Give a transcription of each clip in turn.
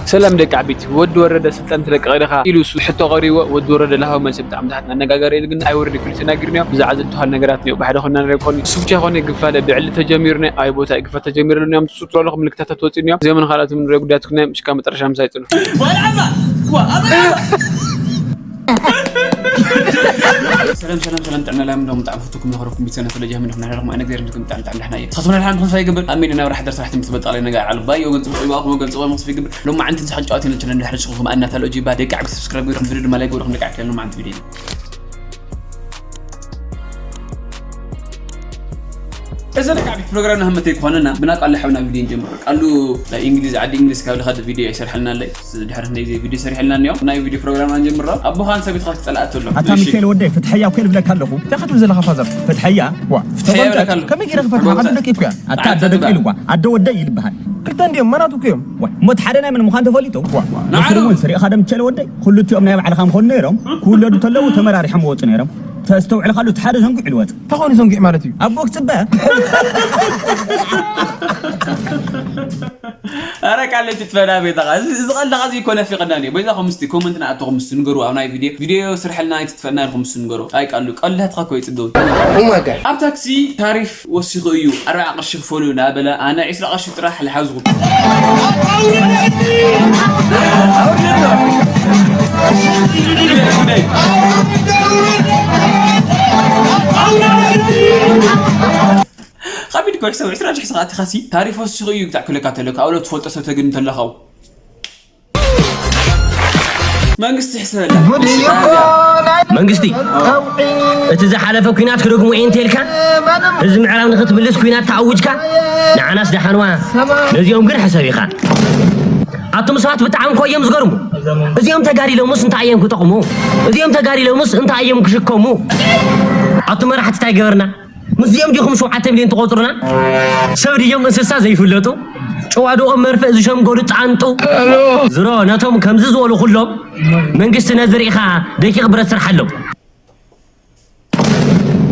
ሰላም ደቂ ዓበይቲ፣ ወዲ ወረደ ስልጣን ትለቅቕ ዲኻ ኢሉ እሱ ሕቶ ቀሪብዎ፣ ወዲ ወረደ ለሃቦ መልሲ ብጣዕሚ ብዙሓት ኣነጋጋሪ እዩ፣ ግን ኣይወርድ ክብል ተናጊርናዮ። ብዛዕባ ዝድሃል ነገራት እኒኦ፣ ብሓደ ኮይና ንርኢ ክኾን እዩ። እሱ ብቻ ይኾነ ግፋለ ብዕሊ ተጀሚሩ ናይ ኣበይ ቦታ እዩ ግፋ ተጀሚሩ ኢሉ እኒኦም ትፅውትሩ ኣለኹም፣ ምልክታታት ወፂኡ እኒኦም። እዚኦምን ካልኦትን ንርኢ ጉዳያት ኩናዮም፣ ሽካ መጠረሻ ምሳይ ፅኑ። ሰላም ሰላም ሰላም፣ ጥዕና ላም ሎም ጣዕም ፍቱኩም ነኸረኩም ቢሰነ ተለጃ ምን ኹና ለኹም ኣነ ገር ንኩም ጣዕም ጣዕም ዳሕና እየ። ሰቱና ላም ኹን ሳይገብር ኣሜን። ናብ ራሕደር ስራሕቲ ምስ በጣለ ነገር ዓልባ ዮገን ጽቡቅ ይባኹም ወገን ጽቡቅ መክስፍ ይገብር። ሎም ዓንትን ሳሕን ጨዋታ ነችን እንደ ሕርሽ ኹም ኣና ታሎ ጂባ ደቂ ዓቢ ሰብስክራይብ ገርኩም ቪዲዮ ድማ ላይክ ገርኩም ደቂ ዓቢ ሎም ዓንት ቪዲዮ። እዚ ደቂ ዓቢ ፕሮግራም ንህመተይ ክኾነና ብናቃለ ሓውና ቪዲዮ ንጀምር። ቃሉ ናይ እንግሊዝ ዓዲ እንግሊዝ ካብ ልኸድ ቪዲዮ ይሰርሐልና ኣለይ። ድሕሪ ክንደይ ቪዲዮ ሰሪሕልና እኒኦ። ናይ ቪዲዮ ፕሮግራም ንጀምሮ። ኣቦኻን ሰበይትኻ ክጸልኣት ኣሎ። ኣታ እሺ። ሚካኤል ወደይ ፍትሐያ እኮ ይብለካ ኣለኹ። እንታይ ክትብል ዘለኻ ፋዘር? ፍትሐያ? ዋ፣ ፍትሐያ ይብለካ ኣለኹ። ከመይ ገይረ ክፈትሓ? ኣቦ ኣደ ደቂ እኮ እያ። ኣታ ኣታ ኣደ ደቂ ደቂ። ኢልዋ። ኣደ ወደይ ይልበሃል። ክልተ እንዲኦም መናቱ እኮ እዮም። ዋ፣ እሞ እቲ ሓደ ናይ መን ምዃን ተፈሊጡ? ዋ፣ ንዓሉ። ንሱ እውን ስሪእኻ ደምቸለ ወደይ። ክልቲኦም ናይ ባዕልኻ ምኾኑ ነይሮም። ክውለዱ ተለዉ ተመራሪሖም ወጡ ነይሮም። ተስተውዕልካሉ እቲ ሓደ ዘንጉዕ ኢሉ ወጥ። እንታይ ኮይኑ ዘንጉዕ ማለት እዩ? ኣቦ ክጽበ። ኣረ ቃል ትጥፈና ቤታኻ። እዚ፣ እዚ ቀልድኻ እዚ ይኮነ ፊቕና እኒኦ። በይዛኹም እስቲ ኮመንት ንኣተኹም እስቲ ንገሩ ኣብ ናይ ቪድዮ። ቪድዮ ስርሐልና ኣይትጥፈና ኢልኩም እስቲ ንገሩ። ኣይ ቃሉ፣ ቀልድኻ እኮ ይጽገው። Oh my God። ኣብ ታክሲ ታሪፍ ወሲኹ እዩ፣ ኣርብዓ ቅርሺ ክፈሉ እናበለ ኣነ ዕስራ ቅርሺ ጥራሕ ልሓዝኹ። ከቢድ እኮ ሕሰብ፣ ዕስራ ሽሕ ሰዓት ኢኻሲ ታሪፍ ወሲኹ እዩ ክታዕ ክለካ ተለካ፣ ኣውሎ ትፈልጦ ሰብ ተግኒ ተለኻው። መንግስቲ ሕሰበላ። መንግስቲ፣ እቲ ዝሓለፈ ኲናት ክደግሞ እየ እንተልካ፣ ህዝቢ ምዕራብ ንኽትምልስ ኲናት ተኣውጅካ፣ ንዓናስ ደሓንዋ፣ ነዚኦም ግን ሕሰብ ኢኻ። ኣቱም ሰባት ብጣዕሚ እኮ እዮም ዝገርሙ። እዚኦም ተጋዲሎምስ እንታይ እዮም ክጠቕሙ? እዚኦም ተጋዲሎምስ እንታይ እዮም ክሽከሙ? ኣቱም መራሕቲ እንታይ ገበርና? ምስዚኦም ዲኹም ሸውዓተ ሚልዮን ትቖጽሩና? ሰብ ድዮም እንስሳ ዘይፍለጡ? ጨዋድኦም መርፍእ ዝሸምገሉ ጣንጡ። ዝሮ ነቶም ከምዚ ዝበሉ ኩሎም መንግስቲ ነዚ ርኢኻ ደቂቕ ብረት ስርሓሎም።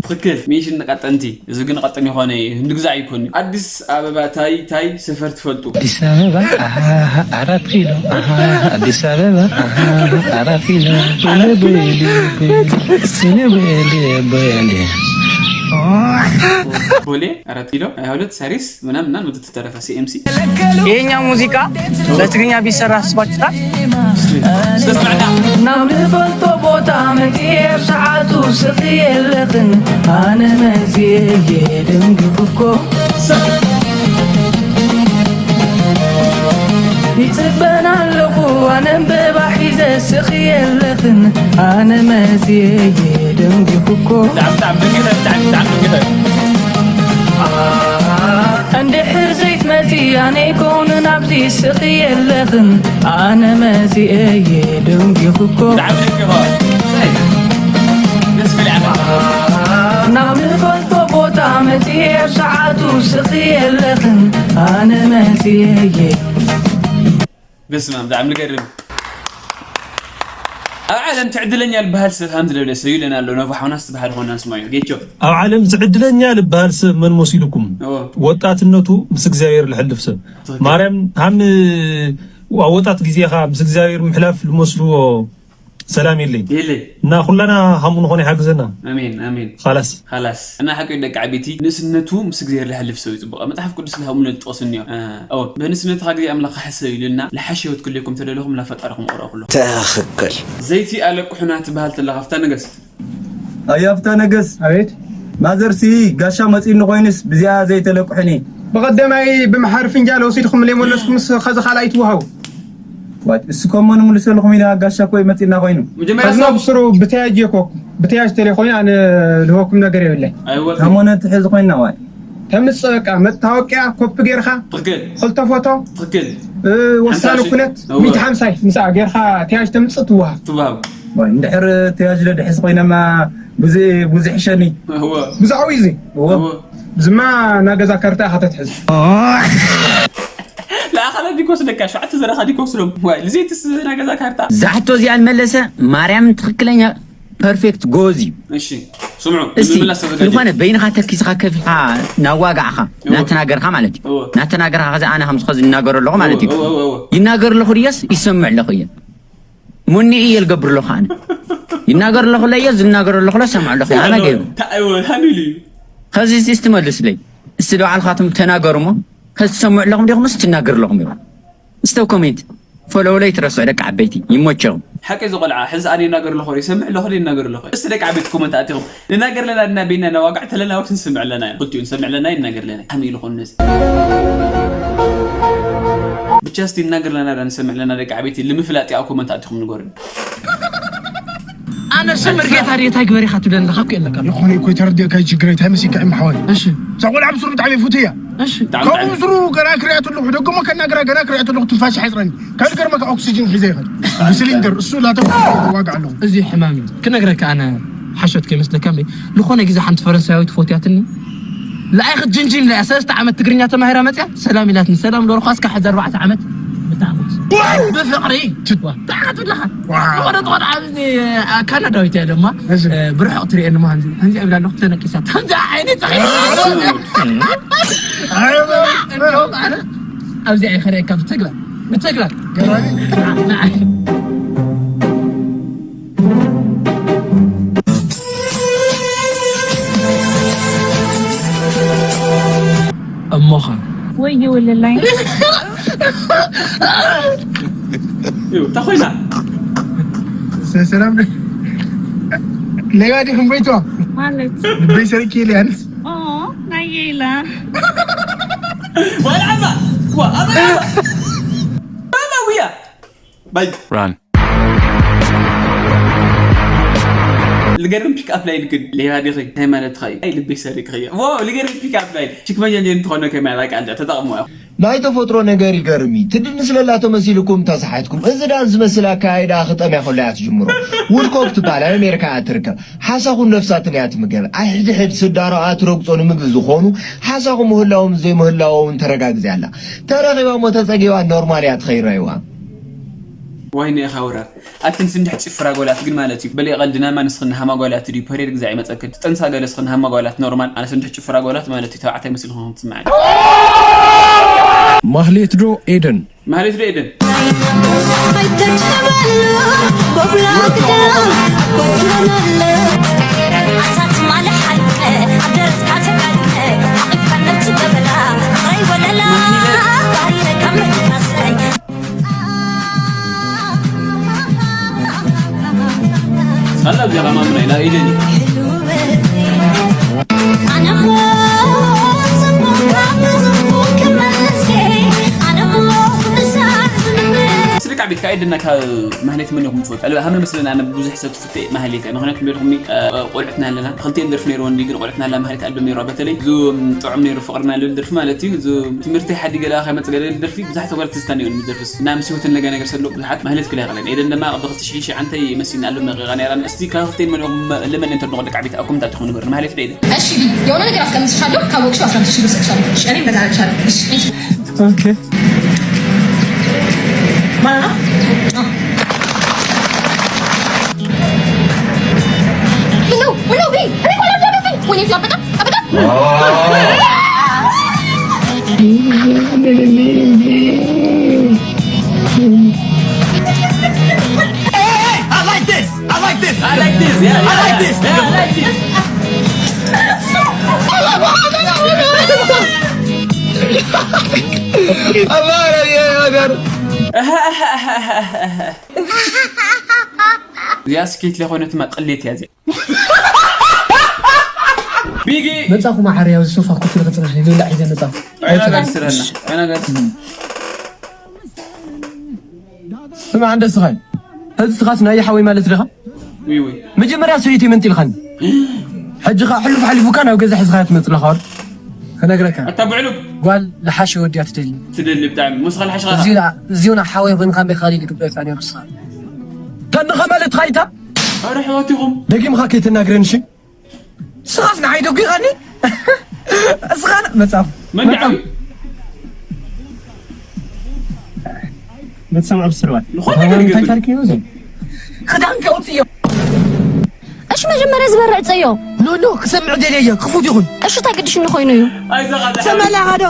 ትኽክል። ሚሽን ንቀጠንቲ። እዚ ግን ቀጠን ይኾነ ህንዲ ግዛዕ ይኮን። ኣዲስ ኣበባ ታይ ታይ ሰፈር ትፈልጡ? ኣዲስ ኣበባ፣ ኣሃሃ፣ ኣራት ኪሎ፣ ኣሃሃ፣ ኣዲስ ኣበባ፣ ኣሃሃ፣ ኣራት ኪሎ፣ በለ በለ፣ በለ በለ፣ በለ። ቦሌ፣ ኣራት ኪሎ፣ ሃያ ሁለት፣ ሳሪስ፣ ምናምን፣ ምናምን፣ ወዘተ ተረፈ፣ ሲ ኤም ሲ። ይሄኛው ሙዚቃ በትግርኛ ቢሰራ አስባችሁታል? እስቲ ስማዕና። ናብ ንፈልጦ ቦታ መጺኤ ኣብ ሰዓቱ ስኺ የለኽን፣ ኣነ መጺኤ እየ ደንጊኹ እኮ። ይጽበን ኣለኹ ኣነ እምበባ ሒዘ ስኺ የለኽን፣ ኣነ መጺኤ እየ ደንጊኹ እኮ። ብጣዕሚ፣ ብጣዕሚ ደንጊኸ፣ ብጣዕሚ፣ ብጣዕሚ ደንጊኸ። እንድሕር ዘይትመጺ ኣነ ይኮንን ኣብዚ ስኺ የለኽን፣ ኣነ መጺኤ እየ ደንጊኹ እኮ። ብጣዕሚ ደንጊኸ። ደስ ክብል ዓመት። ናብ ንፈልጦ ቦታ መጺኤ ኣብ ሰዓቱ ስኺ የለኽን፣ ኣነ መጺኤ እየ። በስመ ኣብ፣ ብጣዕሚ ዝገርም። ኣብ ዓለም ትዕድለኛ ዝበሃል ሰብ ሃም ዝደብለ ሰብ ይብለና ኣሎ። ነፋ ሓውናስ ዝበሃል ኾና ንስማዮ። ጌቾ። ኣብ ዓለም ዝዕድለኛ ዝበሃል ሰብ መን መሲሉኩም? እዎ። ወጣትነቱ ምስ እግዚኣብሔር ልሕልፍ ሰብ። ትኽክል። ማርያም ሃም ኣብ ወጣት ግዜኻ ምስ እግዚኣብሔር ምሕላፍ ልመስልዎ ሰላም የለይ። የለይ። እና ኩላና ሃምኡ ንኾነ ይሓግዘና። ኣሜን፣ ኣሜን። ኻላስ። ኻላስ። እና ሓቂ ደቂ ዓበይቲ፣ ንእስነቱ ምስ እግዚኣብሔር ልሕልፍ ሰብ እዩ ጽቡቕ። መጽሓፍ ቅዱስ ልሃምሉ ጥቕስ እኒኦ። እ፣ ኦ፣ በንእስነትኻ ግዜ ኣምላኽ ክሓሰብ ኢሉና፣ ልሓሽ ህይወት ክልኩም ተደለኹም፣ ናብ ፈጣሪኹም ቅረቡ ኩሎ። ትኽክል። ዘይቲ ኣለቅሑና ትበሃል ተላ ካብታ ነገስ። ኣያ ፍታ ነገስ። ኣቤት። ማዘርሲ ጋሻ መጺኒ ኮይንስ ብዚኣ ዘይተለቅሑኒ። ብቐደማይ ብምሓር ፍንጃል ወሲድኩም ለይመለስኩምስ ኸዚ ካልኣይ ትወሃቡ። ዋት፣ እሱ ኮሞ ንምልሰልኹም ኢና ጋሻ ኮይ መጺና ኮይኑ። መጀመርያ ከዚ ሰብ ብስሩ ብተያጅ እኮ፣ ብተያጅ ተለይ ኮይኑ ኣነ ልህበኩም ነገር የብለይ። ኣይወልኩም። ሃይማኖት ትሕዝ ኮይና ዋይ። ተምጽእ በቃ መታወቂያ ኮፒ ጌርካ ትኽክል። ክልተ ፎቶ ትኽክል። እ፣ ወሳኒ ሓምሳ ሺህ። ኩነት እወ። ሚእቲ ሓምሳ ምስ ጌርካ ተያጅ ተምጽእ ትወሃብ። ትወሃብ። ወይ እንድሕር ተያጅ ለድሕስ ኮይነማ ብዙ፣ ብዙ ሕሸኒ። እወ። ብዙ ዓብዩ እዚ። እወ። እወ። ዝማ ናገዛ ካርታ ኢኻ ተትሕዝ። ለኣኸለ ዲኮስ ደካ ሸዓተ ዘረኻ ዲኮስ ሎም። ዋይ፣ ልዜትስ ናገዛ ካርታ። እዛ ሕቶ እዚኣ ንመለሰ ማርያም ትኽክለኛ ፐርፌክት ጎዝ እዩ። እሺ። ስምዑ፣ እስቲ ንምምላስ ተዘጋጀ። ዝኾነ በይንኻ ተኪስኻ ከፊኻ ናዋጋዕኻ፣ እወ። ናተናገርኻ ማለት እዩ። እወ። ናተናገርኻ፣ ከዚ ኣነ ከምዚ ከዚ ይናገር ኣለኹ ማለት እዩ። እወ፣ እወ፣ እወ፣ እወ። ይናገር ኣለኹ ድየስ ይሰምዕ ኣለኹ እየ? ሙኒ እየ ልገብር ኣለኹ ኣነ። ይናገር ኣለኹ ለየ፣ ዝናገር ኣለኹ ለ፣ ሰምዕ ኣለኹ እየ። ኣነ ገይሩ። እንታይ እወ፣ ሃሚሉ እዩ። ከዚ እስቲ መልስለይ። እስቲ ዶ ባዕልኻትኩም ተናገሩ እሞ፣ ከዚ ትሰምዑ ኣለኹም ዲኹም፣ እስቲ ትናገር ኣለኹም እዩ። እስቲ ኮሜንት፣ ፎሎው ላይ ትረስዑ ደቂ ዓበይቲ፣ ይሞቸኹም። ሓቂ እዚ ቆልዓ፣ ሕዚ ኣነ ይናገር ኣለኹ፣ ይሰምዕ ኣለኹ፣ ይናገር ኣለኹ። እስቲ ደቂ ዓበይቲ ኮመንት ኣቲኹም፣ ንናገር ኣለና ድና ቤና ነዋጋዕ ተለና ወቅት ንስምዕ ኣለና፣ ክልቲኡ ንሰምዕ ኣለና፣ ይናገር ኣለና። ከመይ ኢሉ ኾን ነዚ? ብቻ እስቲ ንናገር ኣለና ዳ ንሰምዕ ኣለና ደቂ ዓበይቲ፣ ልምፍላጥ እያ ኮመንት ኣቲኹም ንገሩኒ። ኣነ ስም እርጌታ ድየ ታይ ግበር ኢኻ ትብለኒ ኣለኻ እኮ የለካ። ዝኾነ እኮ የተረዲእካ ችግር እንታይ መሲልካ እምሓዋይ። እሺ። እዛ ቆልዓ ብስሩ ብጣዕሚ ይፉትያ። እሺ። ብጣዕሚ ካብኡ ብጣዕሚ። ስሩ ገና ክሪኣት ኣለኹ፣ ደገሞ ከናገራ ገና ክሪኣት ኣለኹ፣ ትንፋሽ ሓፅረኒ። ካብ ዝገርመካ ኦክሲጅን ሒዘ ይኸድ። ብሲሊንደር፣ እሱ ላተ ዋጋ ኣለኹ። እዚ ሕማም እዩ። ክነግረካ ኣነ ሓሾት ከይመስለካ እምበይ። ዝኾነ ግዜ ሓንቲ ፈረንሳያዊት ፎትያትኒ። ለኣይ ክትጅንጅን ለያ ሰለስተ ዓመት ትግርኛ ተማሂራ መፅያ፣ ሰላም ኢላትኒ። ሰላም ዶርኳስ ካብ ሕዚ ኣርባዕተ ዓመት ብጣዕሚ። ብፍቕሪ። ትዋ። ተዓት ኣለኻ። ዋው። ዝኾነ ዝኾነ ኣብዚ፣ አ፣ ካናዳዊት እያ ድማ። እሺ። እ፣ ብርሑቕ ትርእየኒ እሞ ከምዚ፣ ከምዚ እብላ ኣለኹ፣ ተነቂሳ። ከምዚ ዓይኒ ጸቒ። እንደውም ኣነ ኣብዚ ኣይኸረየካ ብተግባር፣ ብተግባር። ገራሚ። ንዓይ። እሞኻ። ወይ ይውልላይ። እዩ፣ እንታይ ኮይና? ሰ-፣ ሰላም ዶ? ሌባ ዲኹም ጎይቶ? ማለት? ልበይ ሰሪቂ ኢለ ኣነስ። ኦ፣ ናየ ኢላ። ዋላ ኣባ፣ ዋ፣ ኣባ፣ ኣባ። ኣባ ውያ። ባይ። ራን። ልገርም ፒክ ኣፕ ላይን ግን ሌባ ዲኺ? እንታይ ማለትኻ እዩ? ኣይ ልበይ ሰሪቅኽዮ። ዎ፣ ልገርም ፒክ ኣፕ ላይን። ቺክ መጀንጀን እንትኾነ ከማይ ላይክ ኣንተ ተጠቕሞ። ናይ ተፈጥሮ ነገር ይገርም እዩ። ትድንስ ለላ ተመሲልኩም ተሳሓትኩም። እዚ ዳን ዝመስል ኣካያይዳ ክጠምያ ከሎ እያ ትጅምሮ። ውድኮ ክትበሃል ኣብ ኣሜሪካ እያ ትርከብ። ሓሳኹን ነፍሳትን እያ ትምገብ። ኣሕድሕድ ስዳሮኣ ትረግጾ ንምግቢ ዝኾኑ ሓሳኹ ምህላዎም ዘይምህላዎም ተረጋግጽ ኣላ። ተረኺባ እሞ ተጸጊባ ኖርማል እያ ትኸይድ ራይዋ። ዋይነ ኢኻ ወራር። ኣትን ስንድሕ ጭፍራ ጓላት ግን ማለት እዩ። በል ቀልድና ማ ንስኽን ሃማ ጓላት ድዩ ፐሬድ ግዛዕ ይመጸክን። ትጠንሳ ገለ ስኽን ሃማ ጓላት ኖርማል። ኣነ ስንድሕ ጭፍራ ጓላት ማለት እዩ። ተባዕታይ መስልኹም ትስምዓኒ። ማህሌት ዶ ኤደን? ማህሌት ዶ ኤደን? ሳላ እዚኣ ኸማን ናይ ኤደን እዩ። ስለ ካብ ቤት ካይ ድና ካብ ማህሌት መን ኢኹም ትፈልጡ? ኣለ ሃመ መስለን ኣነ ብዙሕ ሰብ ትፍተ ማህሌት እያ። ምኽንያቱ ቤትኹም ቆልዕትና ኣለና ክልቴን ደርፊ ነይሩ ወንዲ ግን ቆልዕትና ኣላ ማህሌት ኣልበም ነይሩ በተለይ እዙ ጥዑም ነይሩ ፍቕርና ልብል ደርፊ ማለት እዩ። እዙ ትምህርቲ ሓዲ ገለ ከመፅ ገለ ደርፊ ብዙሓት ተጓል ትዝታ ነይሩ ደርፍስ እና ምስ ህይወትን ለጋ ነገር ሰሎ ብዙሓት ማህሌት ክላ ይቐለን ኤደን ድማ ብኽልተ ሽሕን ሽዓንተ ይመስል ኣልበም ለቂቓ ነይራ። እስቲ ካብ ክልቴን መን ኢኹም ለመን እንተድንቑ ደቂ ዓቤት ኣብ ኮመንት ኣትኹም ንገሩ ማህሌት ዶ ኤደን? እሺ የሆነ ነገር አስቀምጥሻለሁ። ካወቅሽው አስራ አምስት ሺህ ብር ሰጥሻለሁ። እሺ እኔም በዛ አደርግሻለሁ። እሺ ሂጂ። ኦኬ። ማና? ምነው? ምነው? ቢ? እኔ እኮ አላዳመጥኩኝ። ወይኔ አበጣ፣ አበጣ። Hey, hey, I like this. I like this. I like this. Yeah, I like this. Yeah, I like this. እዚኣ ስኬት ለኾነት መቅሌት እያ እዚኣ። ቢጊ መጻኹ ማዓር ያው ሶፋ ኮፍ ኢለ ክጽናሕ ይብላዕ ሒዘ መጻኹ። ዕናጋር ስረና፣ ዕናጋር። ስማዕ እንደ ስኻይ፣ ህዚ ስኻስ ናይ ሓወይ ማለት ደኻ? ዊ፣ ዊ። መጀመርያ ሰበይቲ መንጢልኻኒ። ሕጂ ኸኣ ሕሉፍ ሓሊፉካ ናብ ገዛ ሒዝኻያ ትመጽእ ኣለኻ። ክነግረካ። ኣታ ብዕሉግ። ጓል ልሓሽ ወድያ ትደሊ። ትደሊ ብጣዕሚ። ሙስኻ ልሓሽ ኻኻ። እዚና፣ እዚውና ሓወይ ኾይንካ እንበይ ኻሊ ልግበካ ነይሩ ስኻ። ተንኻ ማለት ኻይታ? ኣረ ኣሕዋት ኢኹም። ደጊምኻ ከይትናግረኒ እሺ? ስኻስ ንዓይ ደጒኻኒ? እስኻ ን-፣ መጻኹ። መን መጻኹ። ድዓዊ? መትሰምዖ ብስርዋል። ዝኾነ ነገር እንታይ ይገብር። ታሪክ እዩ እዚ? ክዳንካ ኣውጽዮ። እሺ፣ መጀመርያ ዝበርዕ ዕጸዮ። ኖ፣ ኖ፣ ክሰምዕ ደልየ እየ። ክፉት ይኹን። እሺ፣ እንታይ ግድሽ እንኾይኑ እዩ? ኣይዞኻ፣ ደሓን። ተመላኻ ዶ?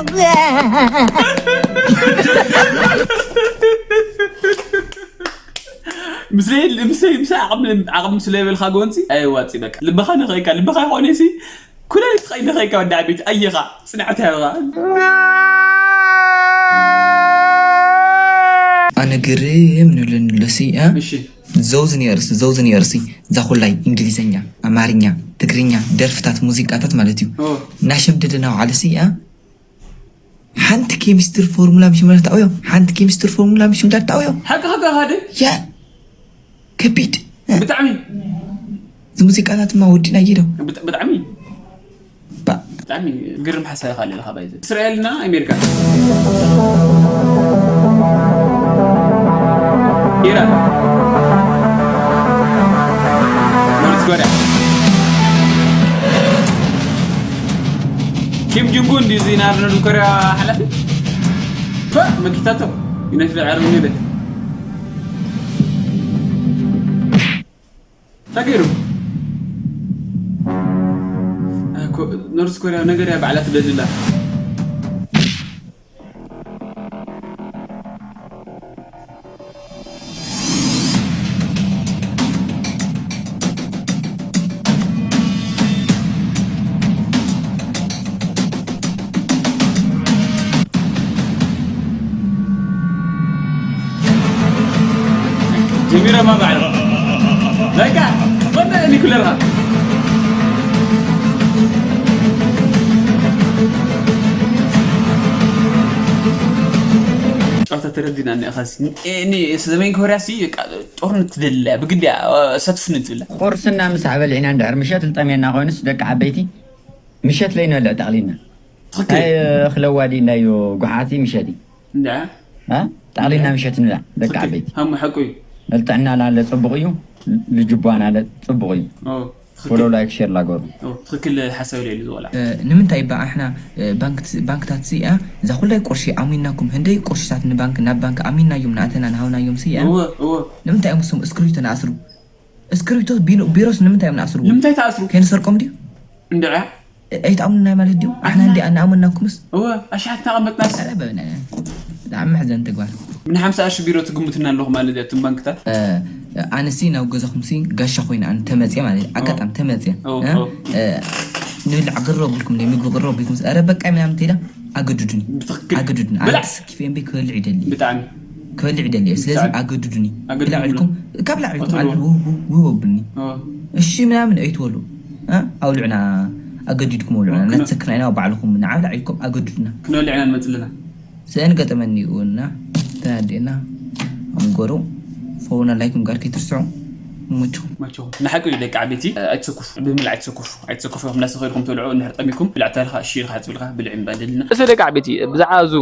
ምስለይ፣ ምስለይ፣ ምስለይ ዓቕሚ፣ ዓቕሚ ስለ የብልካ ጎንፂ፣ ኣየዋፂ በቃ። ልብኻ ንኽእካ፣ ልብኻ ይኾነ ሲ፣ ኩላሊትኻ ይንኽእካ ወዲ ዓበይቲ፣ ኣየኻ፣ ፅንዓት ያብኻ። ኣነ ግርም ንብለኒ ኣሎ ሲ፣ እ? እሺ። ዘውዝን የርእሲ፣ ዘውዝን የርእሲ፣ እዛ ኩላይ እንግሊዘኛ፣ ኣማርኛ፣ ትግርኛ፣ ደርፍታት፣ ሙዚቃታት ማለት እዩ። ኦ። እናሸምደደ እናውዓለ ሲ፣ እ? ሓንቲ ኬሚስትሪ ፎርሙላ ምሽ ምዳር ታውዮ፣ ሓንቲ ኬሚስትሪ ፎርሙላ ምሽ ምዳር ታውዮ። ሓቂ፣ ሓቂ፣ ሓቂ። ያ፣ ከቢድ። ብጣዕሚ። እዚ ሙዚቃታት ድማ ወዲና እየ ዶ? ብጣ-፣ ብጣዕሚ። ባ። ብጣዕሚ ግርም ሓሳብ ኢኻ ኣለኻ ባይዘ። እስራኤልና ኣሜሪካ። ኢራን። ኖርዝ ኮርያ። ኪም ጆንግ ኡን ድዩ እዚ ናይ ኖርዝ ኮርያ ሓላፊ? ፐ፣ መኪታቶ። ዩናይትድ ዓረብ ኤሚሬት። ተገይሩ። ኣኮ-፣ ኖርዝ ኮርያ ነገር እያ ባዕላ ትደልላ። ጀሚሮማ ባዕሎም። በቃ፣ ኮነ ኒኩለርካ። ጨዋታ ተረዲና እኒኣ ኸሲ። እ፣ እኒ ሰሜን ኮርያ ሲ፣ በቃ፣ ጦርነት ትደሊ እያ፣ ብግዲ እያ፣ እሳትፍኒ ትብላ። ቁርስና ምስ በሊዕና እንድሕር ምሸት ዝጠምየና ኮይኑስ ደቂ ዓበይቲ ምሸት ለይንበልዕ ጠቕሊልና። ትኽክል። ኣይ፣ እኽሊ ኣዋዲእናዮ ጓሓቲ ምሸት እዩ። እንዳ? እ? ጠቕሊልና ምሸት ንብላዕ፣ ደቂ ትኽክል። ዓበይቲ። ሃሙ ሓቁ እዩ። ንጥዕናና ለ ጽቡቕ እዩ፣ ልጅቧና ለ ጽቡቕ እዩ። ኦ፣ ትኽክል። ፎሎ፣ ላይክ፣ ሼር ላገሩ። ኦ፣ ትኽክል ሓሳብ ኢለ ኢሉ ዝወላ። እ፣ ንምንታይ እባ ኣሕና፣ እ፣ ባንክ-፣ ባንክታት ሲ፣ እ፣ እዛ ኩላይ ቁርሺ ኣሚናኩም፣ ህንደይ ቁርሽታት ንባንክ፣ ናብ ባንክ ኣሚናዮም ንኣተና ንሃውናዮም ሲ፣ እ? እወ፣ እወ። ንምንታይ እዮም እሶም እስክሪብቶ ንኣስሩ? እስክሪብቶ ቢሮ-፣ ቢሮስ ንምንታይ እዮም ንኣስርዎ? ንምንታይ ተኣስሩ? ከይንሰርቆም ድዩ? እንድዒ። ኣይትኣምኑናይ ማለት ድዩ? ኣሕና ኣሕና እንዲ ኣናኣመናኩምስ? እወ፣ ኣሽሓት ተቐመጥናስ። ኣረ በብነ-፣ ብጣዕሚ መሕዘኒ ተግባር። ምን ሓምሳ ሺህ ቢሮ ትግምትና ኣለኹ ማለት እያ፣ እቶም ባንክታት። እ፣ ኣነሲ ናብ ገዛኹምሲ ጋሻ ኮይነ ኣነ ተመፅየ ማለት እዩ። ኣጋጣሚ ተመፅየ። ኦ፣ እ? ኦ። እ፣ ንብላዕ ቅርብ ኣቢልኩም፣ ምግቢ ቅርብ ኣቢልኩም፣ ኣረ በቃ ምናምን ተይላ፣ ኣገድዱኒ። ብትኽክል። ኣገድዱኒ። ብላዕ። ኣነስ ኪፍ ኤምቢ ክበልዕ ይደሊ። ብጣዕሚ። ክበልዕ ይደሊ እየ። ስለዚ ብጣዕሚ። ኣገድዱኒ። ኣገድዱኒ። ብላዕ ኢልኩም፣ ካብ ብላዕ ኢልኩም፣ ኣትበልዎ። ኣሉ፣ ው፣ ው፣ ው ኣብሉኒ። ኦ። እሺ ምናምን ኣይትበሉ። እ? ኣውልዑና፣ ኣገዲድኩም ኣውልዑና። ክነ-፣ እናተሰክርና ኢና ባዕልኹም ንዓ ብላዕ ኢልኩም ኣገድዱና። ክነብልዕ ኢና ንመጽእ ኣለና። ስእን ገጠመኒ ይእውና፣ ተናዴና፣ ኣምጎሩ፣ ፎሎና ላይክ ምግባር ከይትርስዑ። ይመችኹም። ይመችኹም። ንሓቂ እዩ ደቂ ዓበይቲ፣ ኣይትሰኩፉ። ብምላዕ ኣይትሰኩፉ። ኣይትሰኩፉ ኢኹም። እናስተኸድኩም ትበልዑ፣ እንድሕር ጠሚኩም፣ ብላዕ ተልኻ፣ እሺ ኢልካ፣ ሕጽብ ኢልካ፣ ብልዕ እምበር ደልና። እሰ ደቂ ዓበይቲ፣ ብዛዕባ እዚ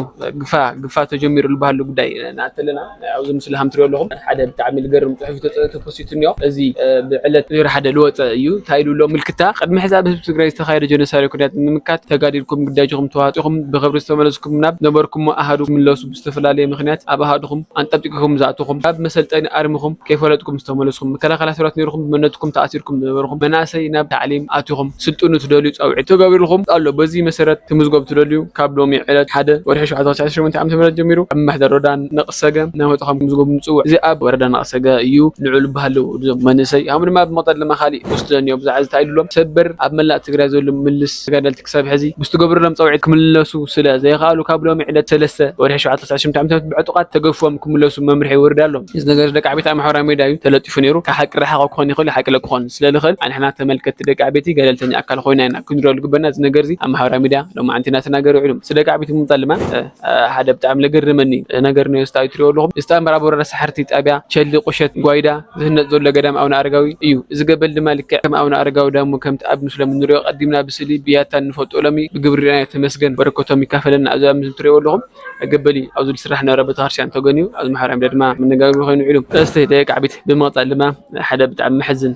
ግፋ፣ ግፋ ተጀሚሩ ዝበሃሉ ጉዳይ ንኣተለና፣ ኣብዚ ምስሊ ከም ትሪኦ ኣለኹም፣ ሓደ ብጣዕሚ ዝገርም ጽሑፍ ተጸ-፣ ተፖስቱ እኒኦ። እዚ፣ እ፣ ብዕለት ዜሮ ሓደ ዝወጸ እዩ። እንታይ ኢሉ ኣሎ? ምልክታ፣ ቅድሚ ሕዚ ኣብ ህዝቢ ትግራይ ዝተኻየደ ጀኖሳይዳዊ ኩናት ንምምካት ተጋዲልኩም፣ ግዳጅኹም ተዋፂኹም፣ ብኽብሪ ዝተመለስኩም፣ ናብ ነበርኩሞ ኣሃዱ ክምለሱ ብዝተፈላለየ ምኽንያት ኣብ ኣሃዱኹም ኣንጠብጢኹም ዝኣተኹም፣ ኣብ መሰልጠኒ ኣርሚኹም ከይፈለጥኩም ዝተመለስኩም፣ መከላኸላ ሰራዊት ነይርኩም፣ ብመንነትኩም ተኣሲርኩም ዝነበርኩም፣ መናእሰይ ናብ ታዕሊም ኣቲኹም፣ ስልጥኑ ትደልዩ ጻውዒት ተገቢሩልኩም ኣሎ። በዚ መሰረት ትምዝገቡ ትደልዩ፣ ካብ ሎሚ ዕለት ሓደ ወርሒ ሸውዓተ ክልተ ሺሕ ሸሞንተ ዓመተ ምህረት ጀሚሩ ኣብ መሕደር ወረዳ ነቕሰገ እናመጻኹም ክትምዝገቡ ንጽውዕ። እዚ ኣብ ወረዳ ነቕሰገ እዩ። ንዑ ልበሃሉ እዞም መንእሰይ። ከምኡ ድማ ብመቐጠል ድማ ካሊእ ውስቲ ዘንዮ ብዛዕባ እዚ እንታይ ኢሉ ኣሎ? ሰበር ኣብ መላእ ትግራይ ዘሎ ምልስ ተጋደልቲ ክሳብ ሕዚ ብዝትገብረሎም ጻውዒት ክምለሱ ስለ ዘይኸኣሉ ካብ ሎሚ ዕለት ሰለስተ ወርሒ ሸውዓተ ክልተ ሺሕ ሸሞንተ ዓመተ ምህረት ብዕጡቓት ተገፎም ክምለሱ መምርሒ ወሪዱ ኣሎ። እዚ ነገር እዚ ደቂ ዓበይቲ ኣብ ማሕበራዊ ሚድያ እዩ ተለጢፉ ነይሩ። ካብ ሓቂ ረሓቕ ክኾን ይኽእል እዩ፣ ሓቂ ለክኾን ስለ ዝኽእል ኣንሕና ተመልከትቲ ደቂ ዓበይቲ ገለልተኛ ኣካል ኮይና ኢና ክንሪኦ ዝግበና። እዚ ነገር እዚ ኣብ ማሕበራዊ ሚድያ ሎማዓንቲ እናተናገረ ውዒሉ። ስለ ደቂ ዓበይቲ ብምምጻእ ድማ፣ እ፣ ሓደ ብጣዕሚ ለገረመኒ ነገር ነው። ስታይ ትሪኦ ኣለኹም። እዚ ኣብ ምዕራብ ወረዳ ሳሕርቲ ጣብያ ቸሊ ቁሸት ጓይዳ ዝህነጽ ዘሎ ገዳም ኣቡነ ኣረጋዊ እዩ። እዚ ገበል ድማ ልክዕ ከም ኣቡነ ኣረጋዊ ዳሞ ከምቲ ኣብ ምስሎም እንሪኦ ቀዲምና ብስእሊ ብያታ እንፈልጦ ሎሚ ብግብሪ ርኢናዮ ተመስገን በረከቶም ይካፈለና። እዚ ኣብ ምስሊ ትሪእዎ ኣለኹም ገበል እዩ። ኣብዚ ዝስራሕ ነበረ ቤተክርስትያን ተገንዩ ኣብዚ ማሕበራዊ ሚድያ ድማ መነጋገሪ ኮይኑ ውዒሉ። እስቲ ደቂ ዓበይቲ ብምቕጻል ድማ ሓደ ብጣዕሚ መሕዝን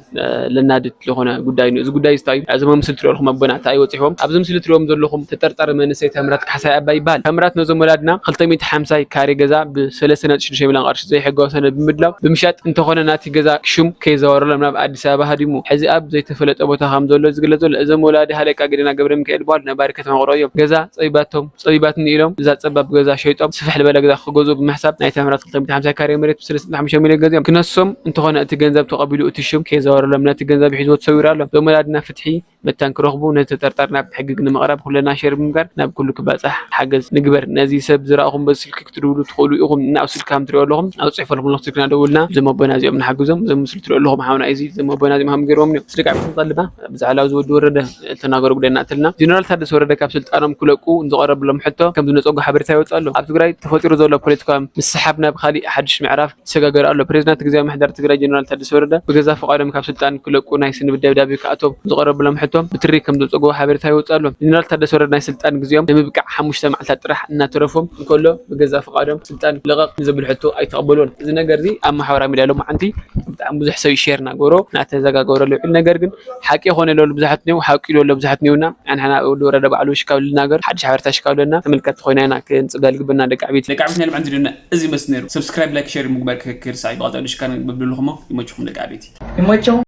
ለናድድ ዝኾነ ጉዳይ እዩ። እዚ ጉዳይ እዚ እንታይ እዩ? እዞም ኣብ ምስሊ ትሪኦ ኣለኹም ኣቦና እንታይ እዩ በፂሕዎም? ኣብዚ ምስሊ ትሪኦም ዘለኹም ተጠርጣሪ መንእሰይ ታምራት ካሕሳይ ኣባይ ይበሃል። ታምራት ነዞም ወላድና ክልተ ሚእቲ ሓምሳ ካሬ ገዛ ብሰለስተ ነጥቢ ሽዱሽተ ሚልዮን ቅርሺ ዘይሕጋዊ ሰነድ ብምድላው ብምሻጥ እንተኾነ ናቲ ገዛ ሽም ከይዘዋወረሎም ናብ ኣዲስ ኣበባ ሃዲሙ ሕዚ ኣብ ዘይተፈለጠ ቦታ ከም ዘሎ ዝግለጽ ዘሎ። እዞም ወላዲ ሃለቃ ገደና ገብረ ሚካኤል ይበሃሉ። ነባሪ ከተማ ውቕሮ እዮም። ገዛ ጸቢባቶም ጸቢባትኒ ኢሎም እዛ ጸባብ ገዛ ሸይጦም ስፍሕ ዝበለ ገዛ ክገዝኡ ብምሕሳብ ናይ ታምራት ክልተ ሚእቲ ሓምሳ ካሬ መሬት ብ ሰለስተ ነጥቢ ሓሙሽተ ሚልዮን ገዚኦም። ክነሶም እንተኾነ እቲ ገንዘብ ተቐቢሉ እቲ ሽም ከይዘዋወረሎም ነቲ ገንዘብ ሒዝዎ ተሰዊሩ ኣሎ። እዞም ወላድና ፍትሒ መታን ክረኽቡ ነቲ ተጠርጣሪ ናብ ሕጊ ንምቕራብ ኩለና ሸር ብምግባር ናብ ኩሉ ክባጻሕ ሓገዝ ንግበር። ነዚ ሰብ ዝረኣኹም በዚ ስልኪ ክትድውሉ ትኽእሉ ኢኹም። ናብ ስልኪ ከም ትሪኦ ኣለኹም ኣብ ጽሑፈልኩም ኣለኹ ስልክና ደውልና። እዞም ኣቦና እዚኦም ንሓግዞም። እዞም ምስሊ ትሪኦ ኣለኹም ሓውና እዩ። እዞም ኣቦና እዚኦም ሃም ገይሮም እዮም። ስድቃ ቤት ንጠልባ ብዛዕባ እዚ ወዲ ወረደ እተናገሮ ጉዳይ እናእተልና ጀነራል ታደሰ ወረደ ካብ ስልጣኖም ክለቁ ንዝቐረብሎም ሕቶ ከም ዝነጸጉ ሓበሬታ ይወጽእ ኣሎ። ኣብ ትግራይ ተፈጢሩ ዘሎ ፖለቲካዊ ምስሓብ ናብ ካሊእ ሓድሽ ምዕራፍ ይሰጋገር ኣሎ። ፕሬዚዳንት ግዝያዊ ምሕዳር ትግራይ ጀነራል ታደሰ ወረደ ብገዛ ፍቓዶም ካብ ስልጣን ክለቁ ናይ ስንብት ደብዳቤ ክኣቶም ዝቐረብሎም ሕቶ ብትሪ ከም ዘጸግዎ ሓበሬታ ይወጽእ ኣሎ። ጀነራል ታደሰ ወረደ ናይ ስልጣን ግዜኦም ንምብቃዕ ሓሙሽተ መዓልታት ጥራሕ እናተረፎም እንከሎ ብገዛ ፍቓዶም ስልጣን ልቐቕ ንዝብል ሕቶ ኣይተቐበልዎን። እዚ ነገር እዚ ኣብ ማሕበራዊ ሚድያ ሎማዓንቲ ብጣዕሚ ብዙሕ ሰብ ሸር እናገበሮ እናተዘጋገበረሉ ይውዕል። ነገር ግን ሓቂ ይኾነ ኣሎ ብዙሓት እኒው፣ ሓቂ ኣሎ ብዙሓት እኒውና። ንሕና ወዲ ወረደ ባዕሉ ሽካብ ልናገር ሓድሽ ሓበሬታ ሽካብ ለና ተመልከትቲ ኮይና ኢና ክንጽበል ግብና ደቂ ዓበይቲ። ደቂ ዓበይቲ ናይ ሎማዓንቲ ድና እዚ መስል ነይሩ። ሰብስክራይብ፣ ላይክ፣ ሸር ምግባር ክክርሳይ ብቐጻሉ ሽካን ብብልኹሞ ይመችኹም ደቂ ዓበይቲ። ይመችኹም።